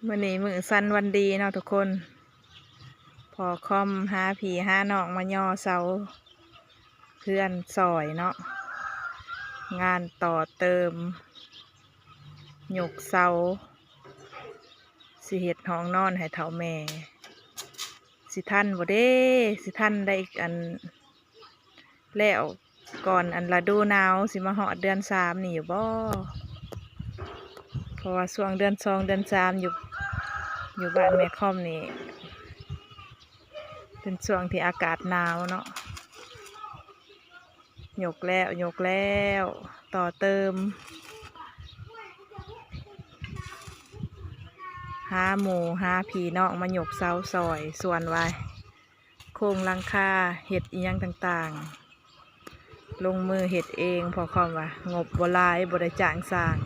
ມື້ນີ້ມື້ສັນວັນດີເນາະທຸກຄົນ ພໍ່ຄອມຫາພີ່ຫານ້ອງມາຍໍເສົາເຮືອນຊ່ອຍເນາະ ງານຕໍ່ເຕີມ ຍົກເສົາ ຊິເຮັດຫ້ອງນອນໃຫ້ເຖົ້າແມ່ ຊິທັນບໍ່ເດ້ ຊິທັນໄດ້ອັນ ແລ້ວກ່ອນອັນລະດູໜາວ ຊິມາຮອດເດືອນສາມນີ້ຢູ່ບໍ່? ເພາະວ່າຊ່ວງເດືອນສອງເດືອນສາມຢູ່ ຢູ່ບ້ານແມ່ຄອມນີ້ ເປັນຊ່ວງທີ່ອາກາດໜາວເນາະ. ຍົກແລ້ວ ຍົກແລ້ວ ຕໍ່ເຕີມ ຫາໝູ່ຫາພີ່ນ້ອງມາຍົກເສົາຊ່ອຍ ສ່ວນວ່າ ໂຄງຫຼັງຄາ ເຮັດອີ່ຫຍັງຕ່າງໆ ລົງມືເຮັດເອງ ເພາະຄວາມວ່າງົບບໍ່ຫຼາຍ ບໍ່ໄດ້ຈ້າງຊ່າງ